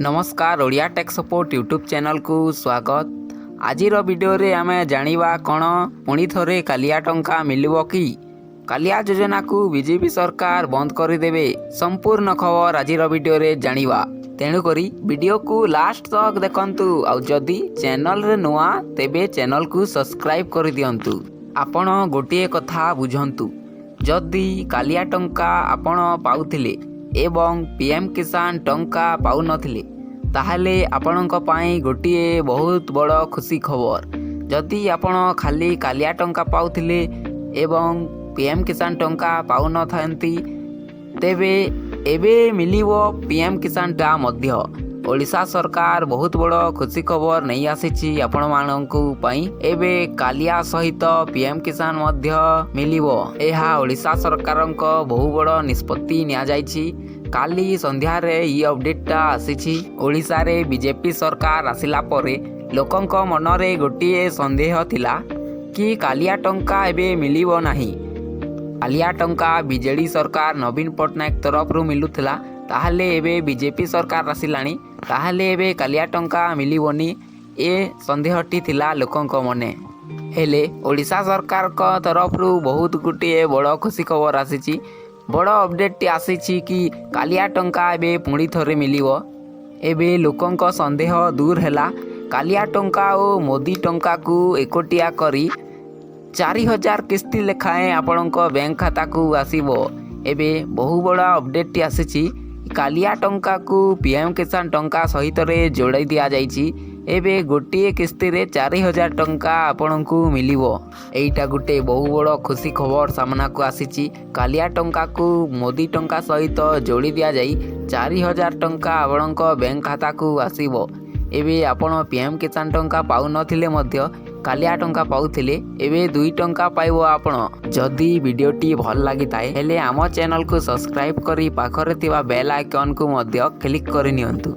ନମସ୍କାର, Odia take support YouTube ଚ୍ୟାନେଲକୁ ସ୍ୱାଗତ। ଆଜିର ଭିଡ଼ିଓରେ ଆମେ ଜାଣିବା କ'ଣ ପୁଣି ଥରେ କାଲିଆ ଟଙ୍କା ମିଳିବ କି? କାଲିଆ ଯୋଜନାକୁ ବିଜେପି ସରକାର ବନ୍ଦ କରିଦେବେ? ସମ୍ପୂର୍ଣ୍ଣ ଖବର ଆଜିର ଭିଡ଼ିଓରେ ଜାଣିବା। ତେଣୁକରି ଭିଡ଼ିଓକୁ ଲାଷ୍ଟ ତକ୍ ଦେଖନ୍ତୁ। ଆଉ ଯଦି ଚ୍ୟାନେଲରେ ନୂଆ, ତେବେ ଚ୍ୟାନେଲକୁ ସବସ୍କ୍ରାଇବ୍ କରିଦିଅନ୍ତୁ। ଆପଣ ଗୋଟିଏ କଥା ବୁଝନ୍ତୁ, ଯଦି କାଲିଆ ଟଙ୍କା ଆପଣ ପାଉଥିଲେ ଏବଂ ପିଏମ୍ କିଷାନ ଟଙ୍କା ପାଉନଥିଲେ, ତାହେଲେ ଆପଣଙ୍କ ପାଇଁ ଗୋଟିଏ ବହୁତ ବଡ଼ ଖୁସି ଖବର। ଯଦି ଆପଣ ଖାଲି କାଲିଆ ଟଙ୍କା ପାଉଥିଲେ ଏବଂ ପିଏମ୍ କିଷାନ ଟଙ୍କା ପାଉନଥାନ୍ତି, ତେବେ ଏବେ ମିଳିବ ପିଏମ୍ କିଷାନ ଟା ମଧ୍ୟ। ଓଡ଼ିଶା ସରକାର ବହୁତ ବଡ଼ ଖୁସି ଖବର ନେଇ ଆସିଛି ଆପଣମାନଙ୍କୁ ପାଇଁ। ଏବେ କାଲିଆ ସହିତ ପିଏମ୍ କିଷାନ ମଧ୍ୟ ମିଳିବ। ଏହା ଓଡ଼ିଶା ସରକାରଙ୍କ ବହୁ ବଡ଼ ନିଷ୍ପତ୍ତି ନିଆଯାଇଛି। କାଲି ସନ୍ଧ୍ୟାରେ ଏହି ଅପଡେଟଟା ଆସିଛି। ଓଡ଼ିଶାରେ ବିଜେପି ସରକାର ଆସିଲା ପରେ ଲୋକଙ୍କ ମନରେ ଗୋଟିଏ ସନ୍ଦେହ ଥିଲା କି କାଲିଆ ଟଙ୍କା ଏବେ ମିଳିବ ନାହିଁ। କାଲିଆ ଟଙ୍କା ବିଜେଡ଼ି ସରକାର ନବୀନ ପଟ୍ଟନାୟକ ତରଫରୁ ମିଳୁଥିଲା, ତାହେଲେ ଏବେ ବିଜେପି ସରକାର ଆସିଲାଣି, ତାହେଲେ ଏବେ କାଲିଆ ଟଙ୍କା ମିଳିବନି, ଏ ସନ୍ଦେହଟି ଥିଲା ଲୋକଙ୍କ ମନେ। ହେଲେ ଓଡ଼ିଶା ସରକାରଙ୍କ ତରଫରୁ ବହୁତ ଗୋଟିଏ ବଡ଼ ଖୁସି ଖବର ଆସିଛି। ବଡ଼ ଅପଡେଟଟି ଆସିଛି କି କାଲିଆ ଟଙ୍କା ଏବେ ପୁଣି ଥରେ ମିଳିବ। ଏବେ ଲୋକଙ୍କ ସନ୍ଦେହ ଦୂର ହେଲା। କାଲିଆ ଟଙ୍କା ଓ ମୋଦି ଟଙ୍କାକୁ ଏକଟିଆ କରି 4000 କିସ୍ତି ଲେଖାଏଁ ଆପଣଙ୍କ ବ୍ୟାଙ୍କ ଖାତାକୁ ଆସିବ। ଏବେ ବହୁ ବଡ଼ ଅପଡେଟଟି ଆସିଛି। କାଲିଆ ଟଙ୍କାକୁ ପିଏମ୍ କିଷାନ ଟଙ୍କା ସହିତରେ ଯୋଡ଼ାଇ ଦିଆଯାଇଛି। ଏବେ ଗୋଟିଏ କିସ୍ତିରେ 4000 ଟଙ୍କା ଆପଣଙ୍କୁ ମିଳିବ। ଏଇଟା ଗୋଟେ ବହୁ ବଡ଼ ଖୁସି ଖବର ସାମ୍ନାକୁ ଆସିଛି। କାଲିଆ ଟଙ୍କାକୁ ମୋଦି ଟଙ୍କା ସହିତ ଯୋଡ଼ି ଦିଆଯାଇ 4000 ଟଙ୍କା ଆପଣଙ୍କ ବ୍ୟାଙ୍କ ଖାତାକୁ ଆସିବ। ଏବେ ଆପଣ ପିଏମ୍ କିଷାନ ଟଙ୍କା ପାଉନଥିଲେ ମଧ୍ୟ କାଲିଆ ଟଙ୍କା ପାଉଥିଲେ, ଏବେ ଦୁଇ ଟଙ୍କା ପାଇବ ଆପଣ। ଯଦି ଭିଡ଼ିଓଟି ଭଲ ଲାଗିଥାଏ, ହେଲେ ଆମ ଚ୍ୟାନେଲକୁ ସବସ୍କ୍ରାଇବ୍ କରି ପାଖରେ ଥିବା ବେଲ୍ ଆଇକନ୍କୁ ମଧ୍ୟ କ୍ଲିକ୍ କରିନିଅନ୍ତୁ।